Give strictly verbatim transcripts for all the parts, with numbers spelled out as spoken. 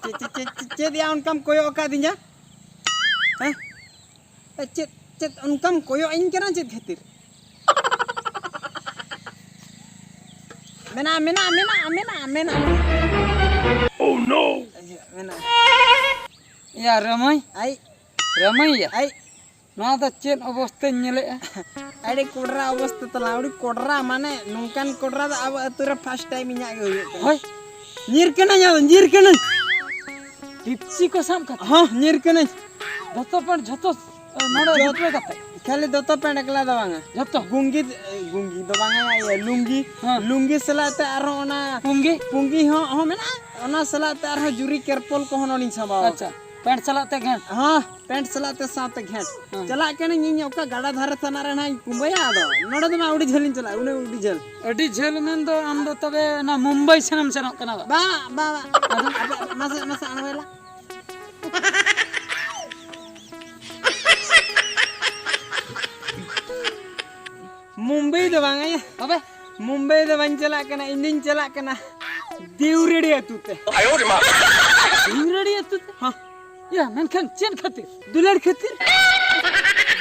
ᱪᱮᱫ, ᱪᱮᱫ, ᱪᱮᱫ, ᱪᱮᱫ, ᱪᱮᱫ ᱭᱟ ᱚᱱᱠᱟᱢ ᱠᱚᱭᱚᱜ ᱟᱠᱟᱫᱤᱧᱟ? ᱦᱮᱸ? ᱮ, ᱪᱮᱫ, ᱪᱮᱫ ᱚᱱᱠᱟᱢ ᱠᱚᱭᱚᱜ ᱟᱹᱧ ᱠᱟᱱᱟ ᱪᱮᱫ ᱠᱷᱟᱹᱛᱤᱨ? ᱢᱮᱱᱟᱜᱼᱟ, ᱢᱮᱱᱟᱜᱼᱟ, ᱢᱮᱱᱟᱜᱼᱟ, ᱢᱮᱱᱟᱜᱼᱟ, ᱢᱮᱱᱟᱜᱼᱟ᱾ Oh no! ᱤᱭᱟᱹ, ᱢᱮᱱᱟᱜᱼᱟ᱾ ᱭᱟ ᱨᱟᱹᱢᱟᱹᱭ᱾ ᱟᱭ᱾ ᱨᱟᱹᱢᱟᱹᱭ ᱭᱟ᱾ ᱟᱭ᱾ ᱱᱚᱣᱟ ᱫᱚ ᱪᱮᱫ ᱚᱵᱚᱥᱛᱟᱧ ᱧᱮᱞᱮᱜᱼᱟ? ᱟᱹᱰᱤ ᱠᱚᱰᱨᱟ ᱚᱵᱚᱥᱛᱟ ᱛᱟᱞᱟᱝ, ᱟᱹᱰᱤ ᱠᱚᱰᱨᱟ, ᱢᱟᱱᱮ ᱱᱚᱝᱠᱟᱱ ᱠᱚᱰᱨᱟ ᱫᱚ ᱟᱵᱚ ᱟᱹᱛᱩ ᱨᱮ first time ᱤᱧᱟᱹᱜ ᱜᱮ ᱦᱩᱭᱩᱜ ᱠᱟᱱᱟ᱾ ᱦᱳᱭ᱾ ᱧᱤᱨ ᱠᱟᱹᱱᱟᱹᱧ, ᱟᱫᱚ ᱧᱤᱨ ᱠᱟᱹᱱᱟᱹᱧ᱾ ᱴᱤᱯᱥᱤ ᱠᱚ ᱥᱟᱵ ᱠᱟᱛᱮ? ᱦᱚᱸ, ᱧᱤᱨ ᱠᱟᱹᱱᱟᱹᱧ᱾ ᱫᱚᱛᱚ ᱯᱮᱱᱴ ᱡᱷᱚᱛᱚ, ᱮ, ᱱᱚᱰᱮ ᱡᱚᱛ-, ᱡᱩᱴᱨᱟᱹ ᱠᱟᱛᱮ? ᱠᱷᱟᱹᱞᱤ ᱫᱚᱛᱚ ᱯᱮᱱᱴ ᱮᱠᱞᱟ ᱫᱚ ᱵᱟᱝᱟ᱾ ᱡᱷᱚᱛᱚ? ᱜᱩᱝᱜᱤ, ᱮ, ᱜᱩᱝᱜᱤ ᱫᱚ ᱵᱟᱝᱟ, ᱤᱭᱟᱹ, ᱞᱩᱝᱜᱤ᱾ ᱦᱮᱸ᱾ ᱞᱩᱝᱜᱤ ᱥᱟᱞᱟᱜ ᱛᱮ ᱟᱨᱦᱚᱸ ᱚᱱᱟ ᱯᱩᱝᱜᱤ? ᱯᱩᱝᱜᱤ ᱦᱚᱸ, ᱦᱚᱸ ᱢᱮᱱᱟᱜᱼᱟ᱾ ᱚᱱᱟ ᱥᱟᱞᱟᱜ ᱛᱮ ᱟᱨᱦᱚᱸ ᱡᱩᱨᱤ ᱠᱮᱨᱯᱚᱞ ᱠᱚᱦᱚᱸ ᱱᱚᱰᱮᱧ ᱥᱟᱢᱵᱟᱣᱟ᱾ ᱟᱪᱪᱷᱟ, ᱯᱮᱱᱴ ᱥᱟᱞᱟᱜ ᱛᱮ ᱜᱷᱮᱸᱴ? ᱦᱚᱸ, ᱯᱮᱱᱴ ᱥᱟᱞᱟᱜ ᱛᱮ ᱥᱟᱶᱛᱮ ᱜᱷᱮᱸᱴ᱾ ᱦᱮᱸ᱾ ᱪᱟᱞᱟᱜ ᱠᱟᱹᱱᱟᱹᱧ ᱤᱧ ᱚᱠᱟ ᱜᱟᱰᱟ ᱫᱷᱟᱨᱮ ᱛᱷᱟᱱᱟ ᱨᱮ ᱱᱟᱦᱟᱜ ᱤᱧ ᱠᱩᱢᱵᱟᱹᱭᱟ, ᱟᱫᱚ ᱱᱚᱰᱮ ᱫᱚ ᱢᱟ ᱟᱹᱰᱤ ᱡᱷᱟᱹᱞᱤᱧ ᱪᱟᱞᱟᱜᱼᱟ, ᱩᱱᱟᱹᱜ ᱟᱹᱰᱤ ᱡᱷᱟᱹᱞ᱾ ᱟᱹᱰᱤ ᱡᱷᱟᱹᱞ ᱢᱮᱱ ᱫᱚ ᱟᱢ ᱫᱚ ᱛᱚᱵᱮ ᱚᱱᱟ ᱢᱩᱢᱵᱟᱭ ᱥᱮᱱᱮᱢ ᱥᱮᱱᱚᱜ ᱠᱟᱱᱟ ᱵᱟ? ᱵᱟ, ᱵᱟ, ᱵᱟ᱾ ᱟᱫᱚ? ᱟᱯᱮ, ᱟᱯᱮ, ᱢᱟᱥᱮ, ᱢᱟᱥᱮ ᱟᱬᱜᱚᱭᱟᱞᱟ᱾ ᱢᱩᱢᱵᱟᱭ ᱫᱚ ᱵᱟᱝ ᱭᱟ᱾ ᱛᱚᱵᱮ? ᱢᱩᱢᱵᱟᱭ ᱫᱚ ᱵᱟᱹᱧ ᱪᱟᱞᱟᱜ ᱠᱟᱱᱟ, ᱤᱧ ᱫᱩᱧ ᱪᱟᱞᱟᱜ ᱠᱟᱱᱟ ᱫᱤᱣᱨᱟᱹᱲᱤ ᱟᱹᱛᱩ ᱛᱮ᱾ ᱫᱤᱣᱨᱟᱹᱲᱤ ᱟᱹᱛᱩ ᱛᱮ? ᱦᱚᱸ᱾ ᱭᱟ, ᱢᱮᱱᱠᱷᱟᱱ ᱪᱮᱫ ᱠᱷᱟᱹᱛᱤᱨ? ᱫᱩᱞᱟᱹᱲ ᱠᱷᱟᱹᱛᱤᱨ᱾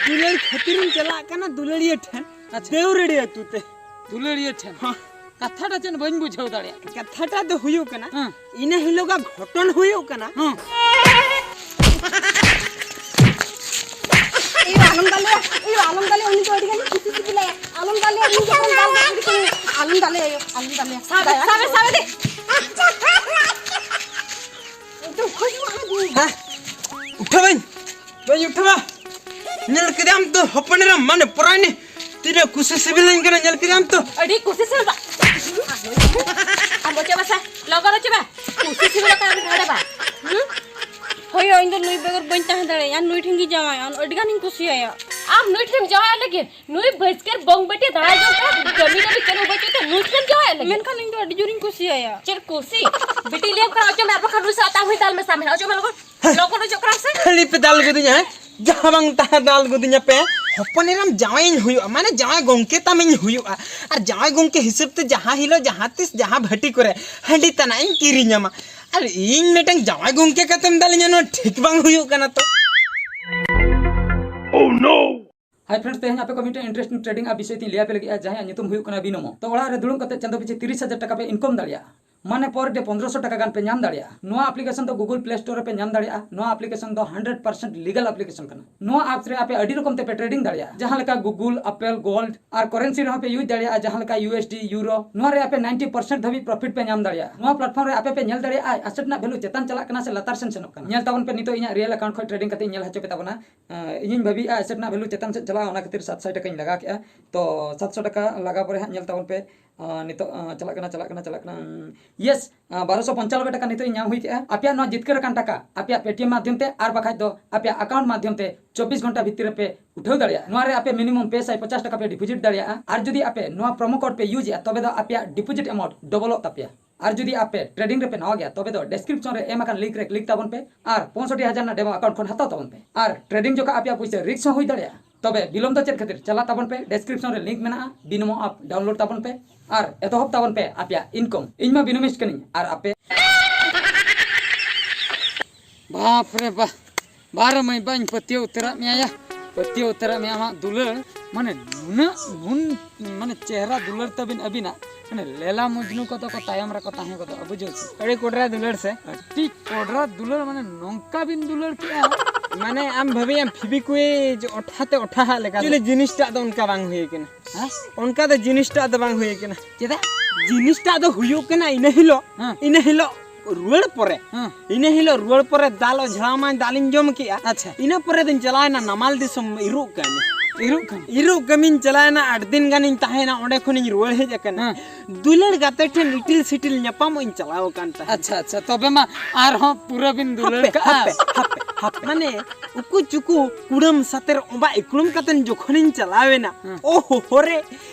ᱫᱩᱞᱟᱹᱲ ᱠᱷᱟᱹᱛᱤᱨᱤᱧ ᱪᱟᱞᱟᱜ ᱠᱟᱱᱟ ᱫᱩᱞᱟᱹᱲᱤᱭᱟᱹ ᱴᱷᱮᱱ᱾ ᱟᱪᱪᱷᱟ᱾ ᱫᱤᱣᱨᱟᱹᱲᱤ ᱟᱹᱛᱩ ᱛᱮ᱾ ᱫᱩᱞᱟᱹᱲᱤᱭᱟᱹ ᱴᱷᱮᱱ? ᱦᱚᱸ᱾ ᱠᱟᱛᱷᱟᱴᱟ ᱪᱮᱫ ᱵᱟᱹᱧ ᱵᱩᱡᱷᱟᱹᱣ ᱫᱟᱲᱮᱭᱟᱜ ᱠᱟᱱᱟ᱾ ᱠᱟᱛᱷᱟᱴᱟ ᱫᱚ ᱦᱩᱭᱩᱜ ᱠᱟᱱᱟ, ᱦᱮᱸ᱾ ᱤᱱᱟᱹ ᱦᱤᱞᱳᱜᱟᱜ ᱜᱷᱚᱴᱚᱱ ᱦᱩᱭᱩᱜ ᱠᱟᱱᱟ᱾ ᱦᱮᱸ᱾ ᱮᱭ ᱟᱞᱚᱢ ᱫᱟᱞᱮᱭᱟ, ᱮᱭ ᱟᱞᱚᱢ ᱫᱟᱞᱮᱭᱟ, ᱩᱱᱤ ᱫᱚ ᱟᱹᱰᱤ ᱜᱟᱱ ᱠᱩᱥᱤ ᱥᱤᱵᱤᱞᱟᱭᱟ᱾ ᱟᱞᱚᱢ ᱫᱟᱞᱮᱭᱟ, ᱤᱧ ᱡᱚᱠᱷᱚᱱ ᱫᱟᱞ ᱫᱟᱞ ᱠᱮᱫ ᱠᱚᱣᱟ, ᱟᱞᱚᱢ ᱫᱟᱞᱮᱭᱟ, ᱟᱞᱚᱢ ᱫᱟᱞᱮᱭᱟ᱾ ᱥᱟᱵᱮ, ᱫᱟᱭᱟ ᱥᱟᱵᱮ, ᱠᱟᱛᱮ᱾ ᱥᱟᱵᱮ ᱫᱮ᱾ ᱩᱱᱠᱩ ᱠᱷᱚᱡ ᱢᱟ ᱟᱹᱰᱤ ᱦᱮᱸ? ᱩᱴᱷᱟᱹᱣᱟᱹᱧ, ᱵᱟᱹᱧ ᱩᱴᱷᱟᱹᱣᱟ᱾ ᱧᱮᱞ ᱠᱮᱫᱟᱢ ᱛᱚ, ᱦᱚᱯᱚᱱ ᱮᱨᱟ, ᱢᱟᱱᱮ ᱯᱚᱨᱟᱭᱱᱤ, ᱛᱤᱱᱟᱹᱜ ᱠᱩᱥᱤ ᱥᱤᱵᱤᱞᱟᱹᱧ ᱠᱟᱱᱟ, ᱧᱮᱞ ᱠᱮᱫᱟᱢ ᱛᱚ᱾ ᱟᱹᱰᱤ ᱠᱩᱥᱤ ᱥᱤᱵᱤᱞᱟ᱾ ᱟᱢ ᱚᱪᱚᱜ ᱢᱮᱥᱮ, ᱞᱚᱜᱚᱱ ᱚᱪᱚᱜ ᱢᱮ᱾ ᱠᱩᱥᱤ ᱥᱤᱵᱤᱞ ᱟᱠᱟᱫ ᱢᱮ ᱱᱚᱰᱮ ᱵᱟ᱾ ᱦᱩᱸ? ᱦᱳᱭ, ᱤᱧ ᱫᱚ ᱱᱩᱭ ᱵᱮᱜᱚᱨ ᱵᱟᱹᱧ ᱛᱟᱦᱮᱸ ᱫᱟᱲᱮᱭᱟᱜᱼᱟ, ᱱᱩᱭ ᱴᱷᱮᱱ ᱜᱮ ᱡᱟᱶᱟᱭ, ᱟᱹᱰᱤ ᱜᱟᱱᱤᱧ ᱠᱩᱥᱤᱭᱟᱭᱟ᱾ ᱟᱢ ᱱᱩᱭ ᱴᱷᱮᱱ ᱡᱟᱶᱟᱭ ᱞᱟᱹᱜᱤᱫ? ᱱᱩᱭ ᱵᱟᱹᱥᱠᱟᱹᱨ ᱵᱚᱝ ᱵᱮᱴᱤ ᱫᱟᱬᱟᱭ ᱡᱚᱝ ᱠᱟᱱᱟ, ᱠᱟᱹᱢᱤ ᱫᱟᱹᱢᱤ ᱪᱮᱫ ᱦᱚᱸ ᱵᱟᱹᱪᱩᱜ ᱛᱮ ᱱᱩᱭ ᱴᱷᱮᱱ ᱡᱟᱶᱟᱭ ᱞᱟᱹᱜᱤᱫ? ᱢᱮᱱᱠᱷᱟᱱ ᱤᱧ ᱫᱚ ᱟᱹᱰᱤ ᱡᱳᱨᱤᱧ ᱠᱩᱥᱤᱭᱟᱭᱟ᱾ ᱪᱮᱫ ᱠᱩᱥᱤ? ᱵᱤᱴᱤ ᱞᱟᱹᱭᱟᱢ ᱠᱟᱱᱟ, ᱚᱪᱚᱜ ᱢᱮ, ᱟᱨ ᱵᱟᱠᱷᱟᱱ ᱱᱩᱭ ᱥᱟᱶ ᱛᱟᱢ ᱦᱩᱭ ᱫᱟᱞ ᱢᱮᱥᱟ ᱢᱮ, ᱚᱪᱚᱜ ᱢᱮ ᱞᱚᱜᱚᱱ᱾ ᱦᱮᱸ᱾ ᱞᱚᱜᱚᱱ ᱚᱪᱚᱜ ᱠᱟᱱᱟ ᱥᱮ? ᱠᱷᱟᱹᱞᱤ ᱯᱮ ᱫᱟᱞ ᱜᱚᱫᱤᱧᱟ, ᱦᱮᱸ? ᱡᱟᱦᱟᱸ ᱵᱟᱝ ᱛᱟᱦᱟᱸ ᱫᱟᱞ ᱜᱚᱫᱤᱧᱟ ᱯᱮ᱾ ᱦᱚᱯᱚᱱ ᱮᱨᱟᱢ ᱡᱟᱶᱟᱭᱤᱧ ᱦᱩᱭᱩᱜᱼᱟ, ᱢᱟᱱᱮ ᱡᱟᱶᱟᱭ ᱜᱚᱝᱠᱮ ᱛᱟᱢᱤᱧ ᱦᱩᱭᱩᱜᱼᱟ᱾ ᱟᱨ ᱡᱟᱶᱟᱭ ᱜᱚᱝᱠᱮ ᱦᱤᱥᱟᱹᱵ ᱛᱮ ᱡᱟᱦᱟᱸ ᱦᱤᱞᱳᱜ ᱡᱟᱦᱟᱸ ᱛᱤᱥ ᱡᱟᱦᱟᱸ ᱵᱷᱟᱹᱴᱤ ᱠᱚᱨᱮ ᱦᱟᱺᱰᱤ ᱛᱟᱱᱟᱜ ᱤᱧ ᱠᱤᱨᱤᱧᱟᱢᱟ᱾ ᱟᱨ ᱤᱧ ᱢᱤᱫᱴᱟᱝ ᱡᱟᱶᱟᱭ ᱜᱚᱝᱠᱮ ᱠᱟᱛᱮᱢ ᱫᱟᱞᱤᱧᱟ, ᱱᱚᱣᱟ ᱴᱷᱤᱠ ᱵᱟᱝ ᱦᱩᱭᱩᱜ ᱠᱟᱱᱟ ᱛᱚ᱾ Hi friends, ᱛᱮᱦᱮᱧ ᱟᱯᱮ ᱠᱚ ᱢᱤᱫᱴᱮᱱ interesting trading app ᱵᱤᱥᱚᱭ ᱛᱮᱧ ᱞᱟᱹᱭ ᱟᱯᱮ ᱞᱟᱹᱜᱤᱫᱼᱟ, ᱡᱟᱦᱟᱸᱭᱟᱜ ᱧᱩᱛᱩᱢ ᱦᱩᱭᱩᱜ ᱠᱟᱱᱟ ᱵᱤᱱᱚᱢᱚ᱾ ᱛᱚ ᱚᱲᱟᱜ ᱨᱮ ᱫᱩᱲᱩᱵ ᱠᱟᱛᱮ ᱪᱟᱸᱫᱚ ᱯᱤᱪᱷᱤ ᱛᱤᱨᱤᱥ ᱦᱟᱡᱟᱨ ᱴᱟᱠᱟ ᱯᱮ income ᱫᱟᱲᱮᱭᱟᱜᱼᱟ, ᱢᱟᱱᱮ per day ᱯᱚᱱᱫᱽᱨᱚᱥᱚ ᱴᱟᱠᱟ ᱜᱟᱱ ᱯᱮ ᱧᱟᱢ ᱫᱟᱲᱮᱭᱟᱜᱼᱟ᱾ ᱱᱚᱣᱟ application ᱫᱚ Google Play Store ᱨᱮᱯᱮ ᱧᱟᱢ ᱫᱟᱲᱮᱭᱟᱜᱼᱟ᱾ ᱱᱚᱣᱟ application ᱫᱚ hundred percent legal application ᱠᱟᱱᱟ᱾ ᱱᱚᱣᱟ apps ᱨᱮ ᱟᱯᱮ ᱟᱹᱰᱤ ᱨᱚᱠᱚᱢ ᱛᱮᱯᱮ trading ᱫᱟᱲᱮᱭᱟᱜᱼᱟ, ᱡᱟᱦᱟᱸ ᱞᱮᱠᱟ Google, Apple, Gold ᱟᱨ currency ᱨᱮᱦᱚᱸ ᱯᱮ use ᱫᱟᱲᱮᱭᱟᱜᱼᱟ, ᱡᱟᱦᱟᱸ ᱞᱮᱠᱟ U S D, Euro᱾ ᱱᱚᱣᱟ ᱨᱮ ᱟᱯᱮ ninety percent ᱫᱷᱟᱹᱵᱤᱡ profit ᱯᱮ ᱧᱟᱢ ᱫᱟᱲᱮᱭᱟᱜᱼᱟ᱾ ᱱᱚᱣᱟ platform ᱨᱮ ᱟᱯᱮ ᱯᱮ ᱧᱮᱞ ᱫᱟᱲᱮᱭᱟᱜᱼᱟ asset ᱨᱮᱱᱟᱜ value ᱪᱮᱛᱟᱱ ᱪᱟᱞᱟᱜ ᱠᱟᱱᱟ ᱥᱮ ᱞᱟᱛᱟᱨ ᱥᱮᱱ ᱥᱮᱱᱚᱜ ᱠᱟᱱᱟ᱾ ᱧᱮᱞ ᱛᱟᱵᱚᱱ ᱯᱮ, ᱱᱤᱛᱚᱜ ᱤᱧᱟᱹᱜ real account ᱠᱷᱚᱱ trading ᱠᱟᱛᱮ ᱤᱧ ᱧᱮᱞ ᱦᱚᱪᱚ ᱯᱮ ᱛᱟᱵᱚᱱᱟ᱾ ᱟᱸ, ᱤᱧᱤᱧ ᱵᱷᱟᱹᱵᱤᱭᱮᱫᱼᱟ asset ᱨᱮᱱᱟᱜ value ᱪᱮᱛᱟᱱ ᱥᱮᱫ ᱪᱟᱞᱟᱜᱼᱟ, ᱚᱱᱟ ᱠᱷᱟᱹᱛᱤᱨ ᱥᱟᱛᱥᱚ ᱴᱟᱠᱟᱧ ᱞᱟᱜᱟᱣ ᱠᱮᱫᱼᱟ᱾ ᱛᱚ ᱥᱟᱛᱥᱚ ᱴᱟᱠᱟ ᱞᱟᱜᱟᱣ ᱯᱚᱨᱮ ᱦᱟᱸᱜ ᱧᱮᱞ ᱛᱟᱵᱚᱱ ᱯᱮ, ᱟᱸ, ᱱᱤᱛᱚᱜ, ᱟᱸ, ᱪᱟᱞᱟᱜ ᱠᱟᱱᱟ, ᱪᱟᱞᱟᱜ ᱠᱟᱱᱟ, ᱪᱟᱞᱟᱜ ᱠᱟᱱᱟ᱾ ᱩᱸ, yes, ᱟᱸ, ᱵᱟᱨᱚᱥᱚ ᱯᱚᱧᱪᱟᱱᱚᱵᱵᱳᱭ ᱴᱟᱠᱟ ᱱᱤᱛᱚᱜ ᱤᱧ ᱧᱟᱢ ᱦᱩᱭ ᱠᱮᱫᱼᱟ᱾ ᱟᱯᱮᱭᱟᱜ ᱱᱚᱣᱟ ᱡᱤᱛᱠᱟᱹᱨ ᱟᱠᱟᱱ ᱴᱟᱠᱟ ᱟᱯᱮᱭᱟᱜ Paytm ᱢᱟᱫᱽᱫᱷᱚᱢ ᱛᱮ ᱟᱨ ᱵᱟᱠᱷᱟᱡ ᱫᱚ ᱟᱯᱮᱭᱟᱜ account ᱢᱟᱫᱽᱫᱷᱚᱢ ᱛᱮ ᱪᱚᱵᱵᱤᱥ ᱜᱷᱚᱱᱴᱟ ᱵᱷᱤᱛᱤᱨ ᱨᱮᱯᱮ ᱩᱴᱷᱟᱹᱣ ᱫᱟᱲᱮᱭᱟᱜᱼᱟ᱾ ᱱᱚᱣᱟ ᱨᱮ ᱟᱯᱮ minimum ᱯᱮ ᱥᱟᱭ ᱯᱚᱪᱟᱥ ᱴᱟᱠᱟ ᱯᱮ deposit ᱫᱟᱲᱮᱭᱟᱜᱼᱟ᱾ ᱟᱨ ᱡᱩᱫᱤ ᱟᱯᱮ ᱱᱚᱣᱟ promo code ᱯᱮ use ᱮᱜᱼᱟ, ᱛᱚᱵᱮ ᱫᱚ ᱟᱯᱮᱭᱟᱜ deposit amount ᱰᱚᱵᱚᱞᱚᱜ ᱛᱟᱯᱮᱭᱟ᱾ ᱟᱨ ᱡᱩᱫᱤ ᱟᱯᱮ trading ᱨᱮᱯᱮ ᱱᱟᱣᱟ ᱜᱮᱭᱟ, ᱛᱚᱵᱮ ᱫᱚ description ᱨᱮ ᱮᱢ ᱟᱠᱟᱱ link ᱨᱮ click ᱛᱟᱵᱚᱱ ᱯᱮ ᱟᱨ ᱯᱚᱸᱭᱥᱚᱴᱴᱤ ᱦᱟᱡᱟᱨ ᱨᱮᱱᱟᱜ demo account ᱠᱷᱚᱱ ᱦᱟᱛᱟᱣ ᱛᱟᱵᱚᱱ ᱯᱮ᱾ ᱟᱨ trading ᱡᱚᱠᱷᱚᱱ ᱟᱯᱮᱭᱟᱜ ᱯᱩᱭᱥᱟᱹ risk ᱦᱚᱸ ᱦᱩᱭ ᱫᱟᱲᱮᱭᱟᱜᱼᱟ᱾ ᱛᱚᱵᱮ ᱵᱤᱞᱚᱢ ᱫᱚ ᱪᱮᱫ ᱠᱷᱟᱹᱛᱤᱨ? ᱪᱟᱞᱟᱜ ᱛᱟᱵᱚᱱ ᱯᱮ, description ᱨᱮ link ᱢᱮᱱᱟᱜᱼᱟ, ᱵᱤᱱᱚᱢᱚ app download ᱛᱟᱵᱚᱱ ᱯᱮ ᱟᱨ ᱮᱛᱚᱦᱚᱵ ᱛᱟᱵᱚᱱ ᱯᱮ ᱟᱯᱮᱭᱟᱜ income᱾ ᱤᱧ ᱢᱟ ᱵᱤᱱᱚᱢᱮᱥ ᱠᱟᱹᱱᱟᱹᱧ, ᱟᱨ ᱟᱯᱮ? ᱵᱟᱯ ᱨᱮ ᱵᱟ, ᱵᱟᱨ ᱢᱟᱹᱭ ᱵᱟᱹᱧ ᱯᱟᱹᱛᱭᱟᱹᱣ ᱩᱛᱟᱹᱨᱟᱜ ᱢᱮᱭᱟ ᱭᱟ, ᱯᱟᱹᱛᱭᱟᱹᱣ ᱩᱛᱟᱹᱨᱟᱜ ᱢᱮᱭᱟ ᱟᱢᱟᱜ ᱫᱩᱞᱟᱹᱲ, ᱢᱟᱱᱮ ᱱᱩᱱᱟᱹᱜ ᱱᱩᱱ ᱢᱟᱱᱮ ᱪᱮᱦᱨᱟ ᱫᱩᱞᱟᱹᱲ ᱛᱟᱹᱵᱤᱱ ᱟᱹᱵᱤᱱᱟᱜ, ᱢᱟᱱᱮ ᱞᱮᱞᱟ ᱢᱚᱡᱽᱱᱩ ᱠᱚᱫᱚ ᱠᱚ ᱛᱟᱭᱚᱢ ᱨᱮᱠᱚ ᱛᱟᱦᱮᱸ ᱜᱚᱫᱚᱜᱼᱟ, ᱵᱩᱡᱷᱟᱹᱣ ᱥᱮ? ᱟᱹᱰᱤ ᱠᱚᱰᱨᱟ ᱫᱩᱞᱟᱹᱲ ᱥᱮ? ᱟᱹᱰᱤ ᱠᱚᱰᱨᱟ ᱫᱩᱞᱟᱹᱲ, ᱢᱟᱱᱮ ᱱᱚᱝᱠᱟ ᱵᱤᱱ ᱫᱩᱞᱟᱹᱲ ᱠᱮᱜᱼᱟ᱾ ᱢᱟᱱᱮ ᱟᱢ ᱵᱷᱟᱹᱵᱤᱭᱟᱢ ᱯᱷᱤᱵᱤᱠᱩᱭᱤᱡ ᱚᱴᱷᱟ ᱛᱮ ᱚᱴᱷᱟ ᱦᱟᱜ ᱞᱮᱠᱟ᱾ ᱪᱤᱞᱤ ᱡᱤᱱᱤᱥᱴᱟᱜ ᱫᱚ ᱚᱱᱠᱟ ᱵᱟᱝ ᱦᱩᱭ ᱠᱟᱱᱟ᱾ ᱦᱮᱸ? ᱚᱱᱠᱟ ᱫᱚ ᱡᱤᱱᱤᱥᱴᱟᱜ ᱫᱚ ᱵᱟᱝ ᱦᱩᱭ ᱠᱟᱱᱟ᱾ ᱪᱮᱫᱟᱜ? ᱡᱤᱱᱤᱥᱴᱟᱜ ᱫᱚ ᱦᱩᱭᱩᱜ ᱠᱟᱱᱟ ᱤᱱᱟᱹ ᱦᱤᱞᱳᱜ, ᱦᱮᱸ᱾ ᱤᱱᱟᱹ ᱦᱤᱞᱳᱜ ᱨᱩᱣᱟᱹᱲ ᱯᱚᱨᱮ, ᱦᱮᱸ᱾ ᱤᱱᱟᱹ ᱦᱤᱞᱳᱜ ᱨᱩᱣᱟᱹᱲ ᱯᱚᱨᱮ ᱫᱟᱞ ᱚᱡᱷᱲᱟᱣ ᱢᱟᱭ ᱫᱟᱞᱤᱧ ᱡᱚᱢ ᱠᱮᱜᱼᱟ᱾ ᱟᱪᱪᱷᱟ᱾ ᱤᱱᱟᱹ ᱯᱚᱨᱮ ᱫᱚᱧ ᱪᱟᱞᱟᱣᱮᱱᱟ ᱱᱟᱢᱟᱞ ᱫᱤᱥᱚᱢ ᱤᱨᱚᱜ ᱠᱟᱹᱢᱤ᱾ ᱤᱨᱚᱜ ᱠᱟᱹᱢᱤ? ᱤᱨᱚᱜ ᱠᱟᱹᱢᱤᱧ ᱪᱟᱞᱟᱣᱮᱱᱟ, ᱟᱴ ᱫᱤᱱ ᱜᱟᱱᱤᱧ ᱛᱟᱦᱮᱸᱭᱮᱱᱟ, ᱚᱸᱰᱮ ᱠᱷᱚᱱᱤᱧ ᱨᱩᱣᱟᱹᱲ ᱦᱮᱡ ᱟᱠᱟᱱᱟ᱾ ᱦᱮᱸ᱾ ᱫᱩᱞᱟᱹᱲ ᱜᱟᱛᱮ ᱴᱷᱮᱱ ᱤᱴᱤᱞ ᱥᱤᱴᱤᱞ ᱧᱟᱯᱟᱢᱚᱜ ᱤᱧ ᱪᱟᱞᱟᱣ ᱟᱠᱟᱱ ᱛᱟᱦᱮᱸᱫ᱾ ᱟᱪᱪᱷᱟ, ᱟᱪᱪᱷᱟ, ᱛᱚᱵᱮ ᱢᱟ ᱟᱨᱦᱚᱸ ᱯᱩᱨᱟᱹ ᱵᱤᱱ ᱫᱩᱞᱟᱹᱲ ᱦᱟᱯᱮ, ᱠᱟᱜᱼᱟ᱾ ᱦᱟᱯᱮ, ᱦᱟᱯᱮ, ᱦᱟᱯᱮ᱾ ᱢᱟᱱᱮ ᱩᱠᱩ ᱪᱩᱠᱩ ᱠᱩᱲᱟᱹᱢ ᱥᱟᱛᱮᱨ ᱚᱵᱟᱜ ᱤᱠᱲᱩᱢ ᱠᱟᱛᱮᱱ ᱡᱚᱠᱷᱚᱱᱤᱧ ᱪᱟᱞᱟᱣᱮᱱᱟ, ᱦᱮᱸ᱾ ᱳ ᱦᱳ ᱦᱳ ᱨᱮ,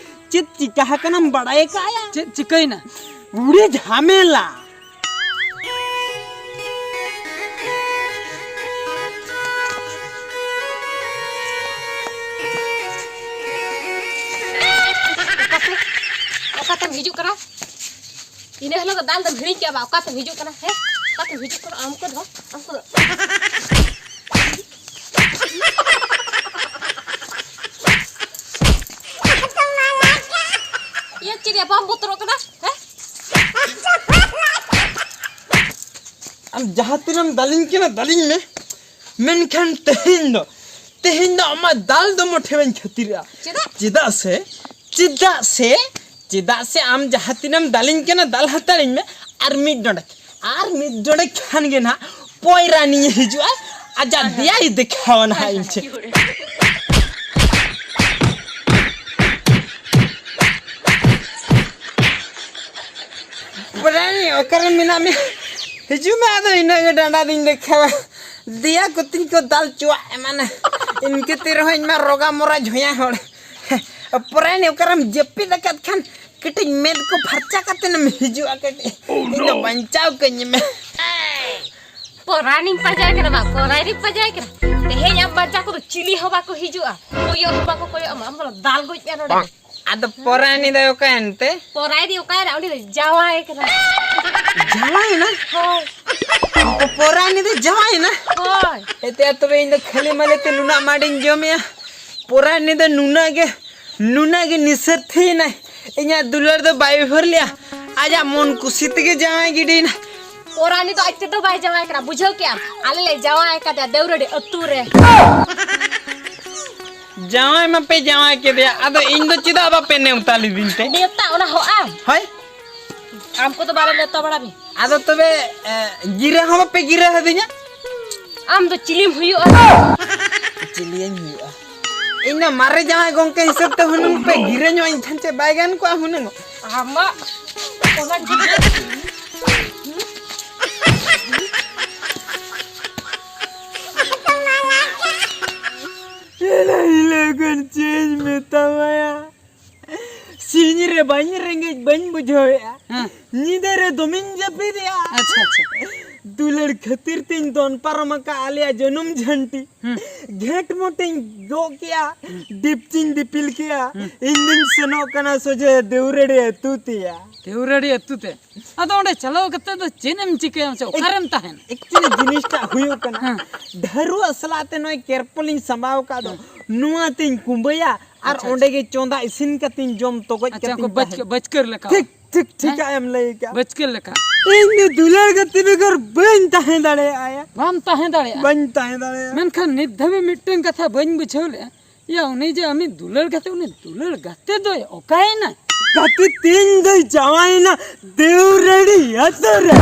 ᱪᱮᱫ ᱪᱤᱠᱟ ᱟᱠᱟᱱᱟᱢ ᱵᱟᱲᱟᱭ ᱠᱟᱜᱼᱟ? ᱪᱮᱫ ᱪᱤᱠᱟᱹᱭᱮᱱᱟ? ᱯᱩᱨᱟᱹ ᱡᱷᱟᱢᱮᱞᱟ᱾ ᱚᱠᱟᱛᱮᱢ ᱦᱤᱡᱩᱜ ᱠᱟᱱᱟ? ᱤᱱᱟᱹ ᱦᱤᱞᱳᱜ ᱫᱚ ᱫᱟᱞ ᱫᱚᱢ ᱦᱤᱲᱤᱧ ᱠᱮᱜᱼᱟ ᱵᱟ? ᱚᱠᱟᱛᱮᱢ ᱦᱤᱡᱩᱜ ᱠᱟᱱᱟ? ᱦᱮᱸ? ᱚᱠᱟᱛᱮᱢ ᱦᱤᱡᱩᱜ ᱠᱟᱱᱟ? ᱟᱢ ᱠᱚᱫᱚ, ᱟᱢ ᱠᱚᱫᱚ᱾ ᱤᱭᱟᱹ ᱪᱮᱫ ᱭᱟ, ᱵᱟᱢ ᱵᱚᱛᱚᱨᱚᱜ ᱠᱟᱱᱟ? ᱦᱮᱸ? ᱟᱢ ᱡᱟᱦᱟᱸ ᱛᱤᱱᱟᱹᱜ ᱮᱢ ᱫᱟᱞᱤᱧ ᱠᱟᱱᱟ, ᱫᱟᱞᱤᱧ ᱢᱮ, ᱢᱮᱱᱠᱷᱟᱱ ᱛᱮᱦᱮᱧ ᱫᱚ, ᱛᱮᱦᱮᱧ ᱫᱚ ᱟᱢᱟᱜ ᱫᱟᱞ ᱫᱚ ᱢᱚᱴᱷᱮ ᱵᱟᱹᱧ ᱠᱷᱟᱹᱛᱤᱨᱚᱜᱼᱟ᱾ ᱪᱮᱫᱟᱜ? ᱪᱮᱫᱟᱜ ᱥᱮ, ᱪᱮᱫᱟᱜ ᱥᱮ, ᱪᱮᱫᱟᱜ ᱥᱮ ᱟᱢ ᱡᱟᱦᱟᱸ ᱛᱤᱱᱟᱹᱜ ᱮᱢ ᱫᱟᱞᱤᱧ ᱠᱟᱱᱟ, ᱫᱟᱞ ᱦᱟᱛᱟᱲᱤᱧ ᱢᱮ, ᱟᱨ ᱢᱤᱫ ᱰᱚᱸᱰᱮᱠ, ᱟᱨ ᱢᱤᱫ ᱰᱚᱸᱰᱮᱠ ᱠᱷᱟᱱ ᱜᱮ ᱱᱟᱦᱟᱜ ᱯᱚᱭᱨᱟᱱᱤ ᱦᱤᱡᱩᱜᱼᱟ, ᱟᱡᱟᱜ ᱫᱮᱭᱟᱭ ᱫᱮᱠᱷᱟᱣᱟ ᱱᱟᱦᱟᱜ ᱤᱧ ᱴᱷᱮᱱ᱾ ᱯᱚᱨᱟᱭᱱᱤ, ᱚᱠᱟᱨᱮ ᱢᱮᱱᱟᱜ ᱢᱮᱭᱟ? ᱦᱤᱡᱩᱜ ᱢᱮ, ᱟᱫᱚ ᱤᱱᱟᱹᱜ ᱜᱮ ᱰᱟᱸᱰᱟ ᱫᱩᱧ ᱫᱮᱠᱷᱟᱣᱟ᱾ ᱫᱮᱭᱟ ᱠᱚᱛᱤᱧ ᱠᱚ ᱫᱟᱞ ᱪᱚᱣᱟᱜ ᱮᱢᱟᱱᱟ᱾ ᱤᱱᱠᱟᱹ ᱛᱮ ᱨᱮᱦᱚᱸ ᱤᱧ ᱢᱟ ᱨᱚᱜᱟ ᱢᱚᱨᱟ ᱡᱷᱚᱭᱟ ᱦᱚᱲ᱾ ᱯᱚᱨᱟᱭᱱᱤ, ᱚᱠᱟᱨᱮᱢ ᱡᱟᱹᱯᱤᱫ ᱟᱠᱟᱫ ᱠᱷᱟᱱ ᱠᱟᱹᱴᱤᱡ ᱢᱮᱫ ᱠᱚ ᱯᱷᱟᱨᱪᱟ ᱠᱟᱛᱮᱱ ᱮᱢ ᱦᱤᱡᱩᱜᱼᱟ ᱠᱟᱹᱴᱤᱡ᱾ ᱤᱧ ᱫᱚ ᱵᱟᱧᱪᱟᱣ ᱠᱟᱹᱧ ᱢᱮ᱾ ᱯᱚᱨᱟᱱᱤᱧ ᱯᱟᱸᱡᱟᱭ ᱠᱟᱱᱟ ᱵᱟ, ᱯᱚᱨᱟᱱᱤᱧ ᱯᱟᱸᱡᱟᱭ ᱠᱟᱱᱟ᱾ ᱛᱮᱦᱮᱧ ᱟᱢ ᱵᱟᱧᱪᱟᱣ ᱠᱚᱫᱚ ᱪᱤᱞᱤ ᱦᱚᱸ ᱵᱟᱠᱚ ᱦᱤᱡᱩᱜᱼᱟ, ᱠᱚᱭᱚᱜ ᱦᱚᱸ ᱵᱟᱠᱚ ᱠᱚᱭᱚᱜ ᱟᱢᱟ᱾ ᱟᱢ ᱫᱚ ᱫᱟᱞ ᱜᱚᱡ ᱢᱮ ᱱᱚᱰᱮ᱾ ᱟᱫᱚ ᱯᱚᱨᱟᱱᱤ ᱫᱚ ᱚᱠᱟᱭᱮᱱ ᱛᱮ? ᱯᱚᱨᱟᱱᱤ ᱚᱠᱟᱭᱮᱱᱟ? ᱩᱱᱤ ᱫᱚ ᱡᱟᱶᱟᱭ ᱠᱟᱱᱟ᱾ ᱡᱟᱶᱟᱭᱮᱱᱟ? ᱦᱳᱭ᱾ ᱯᱚᱨᱟᱱᱤ ᱫᱚ ᱡᱟᱶᱟᱭᱮᱱᱟ? ᱦᱳᱭ᱾ ᱮᱛᱮ ᱛᱚᱵᱮ ᱤᱧ ᱫᱚ ᱠᱷᱟᱹᱞᱤ ᱢᱟᱞᱮ ᱛᱮ ᱱᱩᱱᱟᱹᱜ ᱢᱟᱰᱤᱧ ᱡᱚᱢᱮᱜᱼᱟ᱾ ᱯᱚᱨᱟᱱᱤ ᱫᱚ ᱱᱩᱱᱟᱹᱜ ᱜᱮ, ᱱᱩᱱᱟᱹᱜ ᱜᱮ ᱱᱤᱥᱟᱹᱨᱛᱷᱤᱭᱮᱱᱟᱭ᱾ ᱤᱧᱟᱹᱜ ᱫᱩᱞᱟᱹᱲ ᱫᱚ ᱵᱟᱭ ᱩᱭᱦᱟᱹᱨ ᱞᱮᱜᱼᱟ᱾ ᱟᱡᱟᱜ ᱢᱚᱱ ᱠᱩᱥᱤ ᱛᱮᱜᱮ ᱡᱟᱶᱟᱭ ᱜᱤᱰᱤᱭᱮᱱᱟ᱾ ᱯᱚᱨᱟᱱᱤ ᱫᱚ ᱟᱡ ᱛᱮᱫᱚ ᱵᱟᱭ ᱡᱟᱶᱟᱭ ᱠᱟᱱᱟ, ᱵᱩᱡᱷᱟᱹᱣ ᱠᱮᱜᱼᱟᱢ? ᱟᱞᱮ ᱞᱮ ᱡᱟᱶᱟᱭ ᱟᱠᱟᱫᱮᱭᱟ ᱫᱟᱹᱣᱨᱟᱹᱰᱤ ᱟᱹᱛᱩ ᱨᱮ᱾ ᱡᱟᱶᱟᱭ ᱢᱟᱯᱮ ᱡᱟᱶᱟᱭ ᱠᱮᱫᱮᱭᱟ, ᱟᱫᱚ ᱤᱧ ᱫᱚ ᱪᱮᱫᱟᱜ ᱵᱟᱯᱮ ᱱᱮᱣᱛᱟ ᱞᱤᱫᱤᱧ ᱛᱮ? ᱱᱮᱣᱛᱟ ᱚᱱᱟ ᱦᱚᱸ ᱟᱢ? ᱦᱳᱭ᱾ ᱟᱢ ᱠᱚᱫᱚ ᱵᱟᱞᱮ ᱱᱮᱣᱛᱟ ᱵᱟᱲᱟ ᱢᱮ᱾ ᱟᱫᱚ ᱛᱚᱵᱮ, ᱮ, ᱜᱤᱨᱟᱹ ᱦᱚᱸ ᱵᱟᱯᱮ ᱜᱤᱨᱟᱹ ᱟᱹᱫᱤᱧᱟ? ᱟᱢ ᱫᱚ ᱪᱤᱞᱤᱢ ᱦᱩᱭᱩᱜᱼᱟ? ᱪᱤᱞᱤᱭᱟᱹᱧ ᱦᱩᱭᱩᱜᱼᱟ? ᱤᱧ ᱫᱚ ᱢᱟᱨᱮ ᱡᱟᱶᱟᱭ ᱜᱚᱝᱠᱮ ᱦᱤᱥᱟᱹᱵ ᱛᱮ ᱦᱩᱱᱟᱹᱝ ᱯᱮ ᱜᱤᱨᱟᱹ ᱧᱚᱜ ᱤᱧ ᱠᱷᱟᱱ ᱪᱮᱫ ᱵᱟᱭ ᱜᱟᱱ ᱠᱚᱜᱼᱟ ᱦᱩᱱᱟᱹᱝ? ᱟᱢᱟᱜ ᱚᱱᱟ ᱜᱤᱨᱟᱹ ᱦᱤᱞᱟᱹ ᱦᱤᱞᱟᱹ ᱠᱷᱚᱱ ᱪᱮᱫ ᱤᱧ ᱢᱮᱛᱟᱢᱟᱭᱟ? ᱥᱤᱧ ᱨᱮ ᱵᱟᱹᱧ ᱨᱮᱸᱜᱮᱡ ᱵᱟᱹᱧ ᱵᱩᱡᱷᱟᱹᱣᱮᱜᱼᱟ᱾ ᱦᱮᱸ᱾ ᱧᱤᱫᱟᱹ ᱨᱮ ᱫᱚᱢᱮᱧ ᱡᱟᱹᱯᱤᱫᱮᱜᱼᱟ᱾ ᱟᱪᱪᱷᱟ, ᱟᱪᱪᱷᱟ᱾ ᱫᱩᱞᱟᱹᱲ ᱠᱷᱟᱹᱛᱤᱨ ᱛᱤᱧ ᱫᱚᱱ ᱯᱟᱨᱚᱢ ᱟᱠᱟᱫ ᱟᱞᱮᱭᱟᱜ ᱡᱚᱱᱚᱢ ᱡᱷᱟᱹᱱᱴᱤ᱾ ᱦᱩᱸ᱾ ᱜᱷᱮᱸᱴ ᱢᱚᱴᱤᱧ ᱜᱚᱜ ᱠᱮᱜᱼᱟ, ᱦᱩᱸ᱾ ᱰᱤᱯᱪᱤᱧ ᱫᱤᱯᱤᱞ ᱠᱮᱜᱼᱟ᱾ ᱦᱩᱸ᱾ ᱤᱧ ᱫᱩᱧ ᱥᱮᱱᱚᱜ ᱠᱟᱱᱟ ᱥᱚᱡᱷᱮ ᱫᱮᱣᱨᱟᱹᱲᱤ ᱟᱹᱛᱩ ᱛᱮᱭᱟ᱾ ᱫᱮᱣᱨᱟᱹᱲᱤ ᱟᱹᱛᱩ ᱛᱮ? ᱟᱫᱚ ᱚᱸᱰᱮ ᱪᱟᱞᱟᱣ ᱠᱟᱛᱮ ᱫᱚ ᱪᱮᱫ ᱮᱢ ᱪᱤᱠᱟᱹᱭᱟ ᱢᱟᱥᱮ? ᱚᱠᱟᱨᱮᱢ ᱛᱟᱦᱮᱱ? Actually ᱡᱤᱱᱤᱥᱴᱟᱜ ᱦᱩᱭᱩᱜ ᱠᱟᱱᱟ, ᱦᱮᱸ᱾ ᱰᱷᱟᱹᱨᱣᱟᱹᱜ ᱥᱟᱞᱟᱜ ᱛᱮ ᱱᱚᱜᱼᱚᱭ ᱠᱮᱨᱯᱚᱞᱤᱧ ᱥᱟᱢᱵᱟᱣ ᱟᱠᱟᱫ ᱫᱚ, ᱦᱮᱸ᱾ ᱱᱚᱣᱟ ᱛᱤᱧ ᱠᱩᱢᱵᱟᱹᱭᱟ ᱟᱨ ᱟᱪᱪᱷᱟ, ᱚᱸᱰᱮ ᱟᱪᱪᱷᱟ᱾ ᱜᱮ ᱪᱚᱸᱫᱟ ᱤᱥᱤᱱ ᱠᱟᱛᱮᱧ ᱡᱚᱢ ᱛᱚᱜᱚᱡ ᱟᱪᱪᱷᱟ, ᱠᱟᱛᱮᱧ ᱩᱱᱠᱩ ᱵᱟᱹᱪ-, ᱛᱟᱦᱮᱱᱟ᱾ ᱵᱟᱹᱪᱠᱟᱹᱨ ᱞᱮᱠᱟ᱾ ᱴᱷᱤᱠ, ᱴᱷᱤᱠ, ᱴᱷᱤᱠ ᱦᱮᱸ? ᱮᱢ ᱞᱟᱹᱭ ᱠᱟᱜᱼᱟ᱾ ᱵᱟᱹᱪᱠᱟᱹᱨ ᱞᱮᱠᱟ᱾ ᱤᱧ ᱫᱚ ᱫᱩᱞᱟᱹᱲ ᱜᱟᱛᱮ ᱵᱮᱜᱚᱨ ᱵᱟᱹᱧ ᱛᱟᱦᱮᱸ ᱫᱟᱲᱮᱭᱟᱜᱼᱟ᱾ ᱵᱟᱢ ᱛᱟᱦᱮᱸ ᱫᱟᱲᱮᱭᱟᱜᱼᱟ᱾ ᱵᱟᱹᱧ ᱛᱟᱦᱮᱸ ᱫᱟᱲᱮᱭᱟᱜᱼᱟ᱾ ᱢᱮᱱᱠᱷᱟᱱ ᱱᱤᱛ ᱫᱷᱟᱹᱵᱤᱡ ᱢᱤᱫᱴᱟᱝ ᱠᱟᱛᱷᱟ ᱵᱟᱹᱧ ᱵᱩᱡᱷᱟᱹᱣ ᱞᱮᱜᱼᱟ, ᱭᱟ, ᱩᱱᱤ ᱡᱮ ᱟᱢᱤᱡ ᱫᱩᱞᱟᱹᱲ ᱜᱟᱛᱮ, ᱩᱱᱤ ᱫᱩᱞᱟᱹᱲ ᱜᱟᱛᱮ ᱫᱚᱭ ᱚᱠᱟᱭᱮᱱᱟ? ᱜᱟᱛᱮ ᱛᱤᱧ ᱫᱚᱭ ᱡᱟᱶᱟᱭᱮᱱᱟ ᱫᱮᱣᱨᱟᱹᱲᱤ ᱟᱛᱳ ᱨᱮ᱾